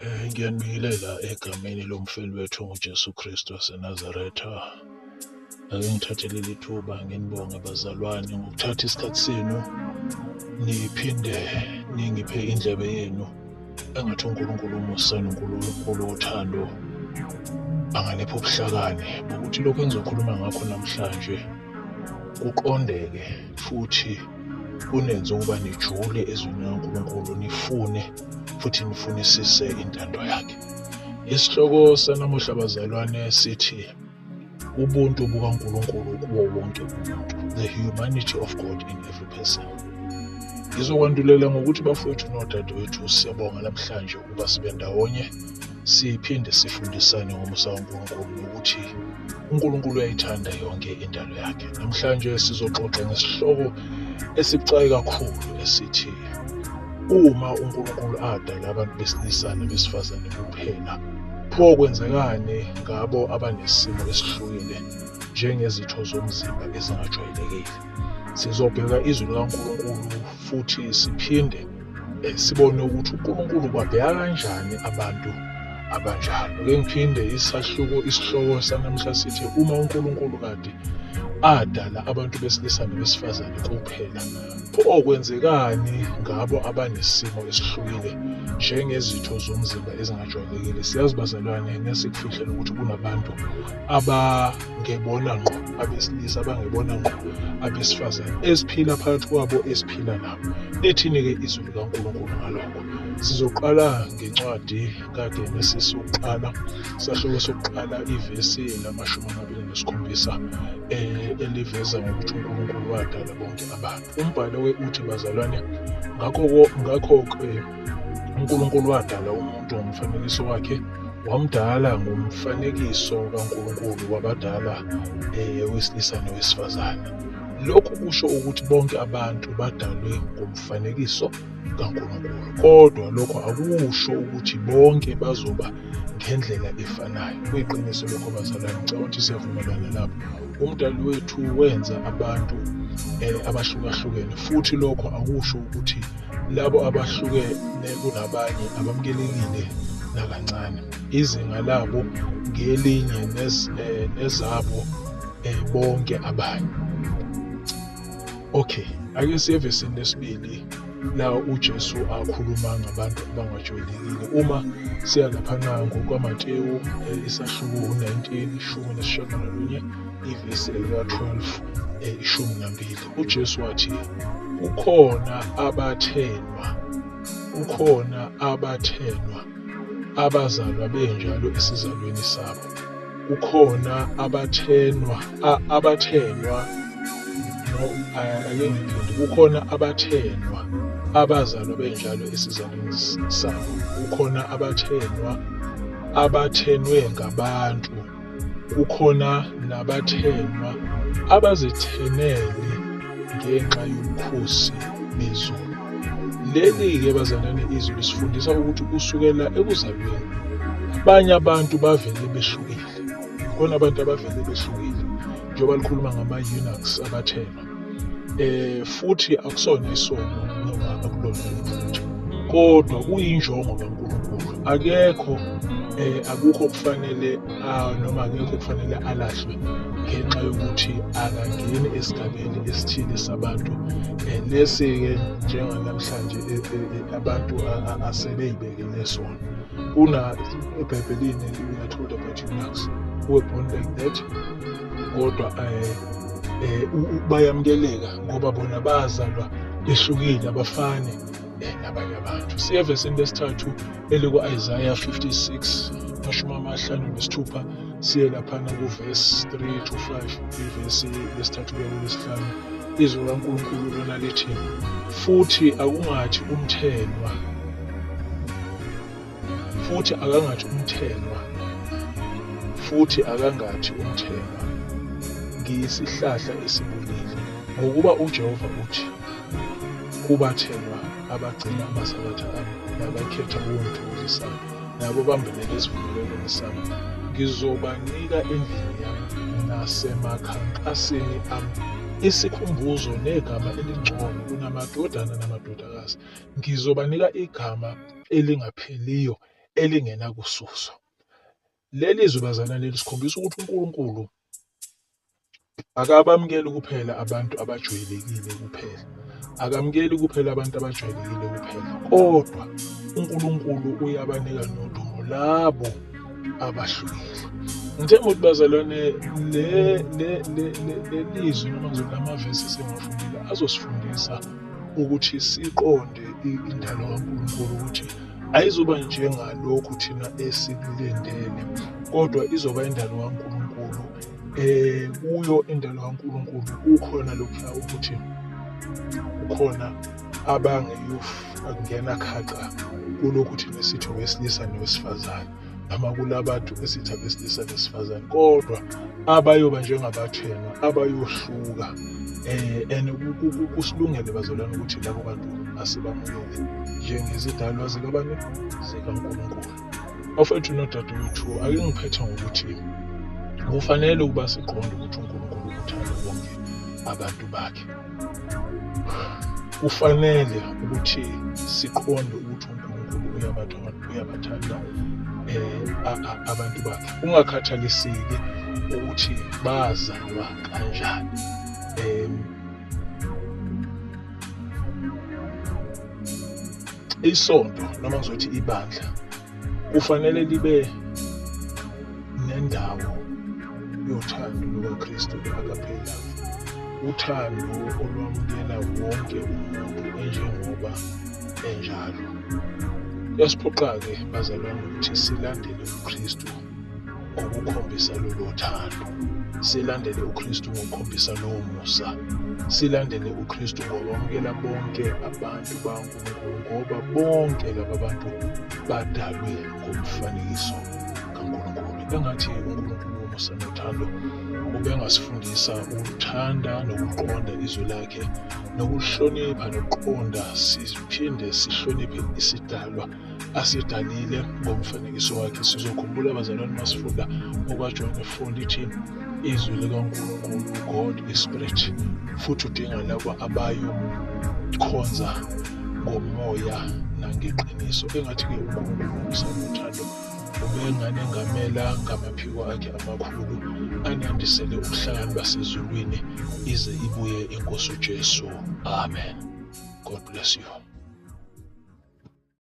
Ngiyanibingelela egameni lomfeli wethu onguJesu Kristu waseNazaretha. Ake ngithathe leli thuba nginibonge bazalwane ngokuthatha isikhathi senu niphinde ningiphe indlebe yenu. Engathi uNkulunkulu umusa noNkulunkulu wothando anganipha ubuhlakani bokuthi lokhu engizokhuluma ngakho namhlanje kuqondeke futhi kunenze ukuba nijule ezwini likaNkulunkulu, nifune futhi nifunisise intando yakhe. Isihloko sanamuhla bazalwane sithi ubuntu bukaNkulunkulu kuwo wonke umuntu, the humanity of God in every person. Ngizokwandulela ngokuthi bafowethu nodadewethu siyabonga namhlanje ukuba sibe ndawonye siphinde sifundisane ngomusa kaNkulunkulu nokuthi uNkulunkulu uyayithanda yonke indalo yakhe. Namhlanje sizoxoxa ngesihloko esibucayi kakhulu esithi uma uNkulunkulu adala abantu besilisa nabesifazane kuphela, pho kwenzekani ngabo abanesimo esihlukile njengezitho zomzimba ezingajwayelekile? Sizobheka izwi likaNkulunkulu futhi siphinde sibone ukuthi uNkulunkulu ubabheka kanjani abantu abanjalo. Ke ngiphinde isahluko isihloko sanamhla sithi uma uNkulunkulu kade adala abantu besilisa nabesifazane kuphela, pho kwenzekani ngabo abanesimo esihlukile njengezitho zomzimba ezingajwayelekile? Siyazi bazalwane, nesikufihlele ukuthi kunabantu abangebona ngqo abesilisa, abangebona ngqo abesifazane, esiphila phakathi kwabo, esiphila nabo. Lithini-ke izwi likaNkulunkulu ngalokho? Sizoqala ngencwadi kaGenesisi yokuqala, isahluko sokuqala, ivesi lama-27 eliveza ngokuthi uNkulunkulu wadala bonke abantu. Umbhalo-ke uthi bazalwane, ngakho-ke uNkulunkulu wadala umuntu ngomfanekiso wakhe, wamdala ngomfanekiso kaNkulunkulu, wabadala owesilisa nowesifazane. Lokhu kusho ukuthi bonke abantu badalwe ngomfanekiso kaNkulunkulu, kodwa lokho akusho ukuthi bonke bazoba ngendlela efanayo. Kuyiqiniso lokho bazalwane, ngicabanga ukuthi siyavumelana lapho. Umdali wethu wenza abantu abahlukahlukene, futhi lokho akusho ukuthi labo abahlukene kunabanye abamukelekile nakancane. Izinga labo ngelinye nezabo bonke abanye. Okay, ake siye evesini lesibili la uJesu akhuluma ngabantu abangajwayelekile. Uma siya laphana ngokwaMatewu isahluko 19 19 ivesi elika-12 12, uJesu wathi kukhona abathenwa abazalwa benjalo esizalweni sabo, kukhona abathenwa ake ngiphinde, kukhona abathenwa abazalwa benjalo esizalweni sabo, kukhona abathenwa abathenwe ngabantu, kukhona nabathenwa abazithenele ngenxa yobukhosi bezulu. Leli-ke bazalwane izwi lisifundisa ukuthi kusukela ekuzalweni abanye abantu bavele behlukile. Khona abantu abavele behlukile, njengoba likhuluma ngama-eunuchs abathenwa. Futhi akusona isono noma akulona iphutha, kodwa kuyinjongo kaNkulunkulu. Akekho akukho kufanele noma akekho kufanele alahlwe ngenxa yokuthi akangeni esigabeni esithile sabantu. Lesi-ke njenganamhlanje abantu asebeyibekele sona. Kuna eBhayibhelini we are told about eunuchs who were born like that, kodwa bayamukeleka ngoba bona bazalwa behlukile, abafani nabanye abantu. Siye evesini lesithathu eliku-Isaiah 56 56, siye laphana kuvesi 3 to 5, ivesi lesithathu kuya kulesihlanu. Izwi likaNkulunkulu lona lithi, futhi akungathi umthenwa, futhi akangathi umthenwa, futhi akangathi umthenwa, ngiyisihlahla esibolile, ngokuba uJehova uthi kubathenwa abagcina amasabatha ami nabakhetha ukungithokozisa nabo bambelele esivumelwaneni sami, ngizobanika endlini yami nasemakhankasini ami isikhumbuzo negama elingcono kunamadodana namadodakazi. Ngizobanika igama elingapheliyo elingenakususwa. Leli zwi bazalwane lisikhombisa ukuthi uNkulunkulu akabamukeli kuphela abantu abajwayelekile kuphela, akamukeli kuphela abantu abajwayelekile kuphela, kodwa uNkulunkulu uyabanika nodumo labo abahlukile. Ngithemba ukuthi bazalwane lelizwi noma ngizothi lamavesi esiwafundile azosifundisa ukuthi siqonde indalo kaNkulunkulu ukuthi ayizuba njengalokhu thina esikulindele, kodwa izoba indalo kaNkulunkulu. Kuyo indalo kaNkulunkulu kukhona lokhuya ukuthi kukhona abangeyufangena khaxa kulokhu thina sithi owesilisa nowesifazane, noma kulabantu esithi abesilisa nesifazane, kodwa abayoba njengabathenwa, abayohluka. And kusilungele bazalwane ukuthi labo bantu asibamukele njengezidalwa zikabani, zikaNkulunkulu. Bafowethu nodadewethu, ake ngiphethe ngokuthi kufanele ukuba siqonde ukuthi uNkulunkulu uthanda bonke abantu bakhe. Kufanele ukuthi siqonde ukuthi uNkulunkulu uyabathanda abantu bakhe, kungakhathaliseki ukuthi bazalwa kanjani. Isonto noma ngizothi ibandla kufanele libe nendawo yothando lukaKristu, i-agape love, uthando olwamukela wonke umuntu enjengoba enjalo. Kuyasiphoqa-ke bazalwane ukuthi silandele uKristu ngokukhombisa lolo thando, silandele uKristu ngokukhombisa lowo musa, silandele uKristu ngokwamukela bonke abantu bakaNkulunkulu, ngoba bonke laba bantu badalwe ngomfanekiso kaNkulunkulu. Engathi uNkulunkulu womusa nothando ubengasifundisa ukuthanda nokuqonda izwi lakhe, nokuhlonipha nokuqonda, siphinde sihloniphe isidalwa asidalile ngomfanekiso wakhe. Sizokhumbula bazalwane masifunda okwaJohn 4 lithi izwi likaNkulunkulu, God is spirit, futhi udinga labo abayokhonza ngomoya nangeqiniso. Engathi-ke uNkulunkulu womusa nothando ubenganengamela ngamaphiko akhe amakhulu, anandisele ubuhlakani basezulwini ize ibuye iNkosi uJesu. Amen. God bless you.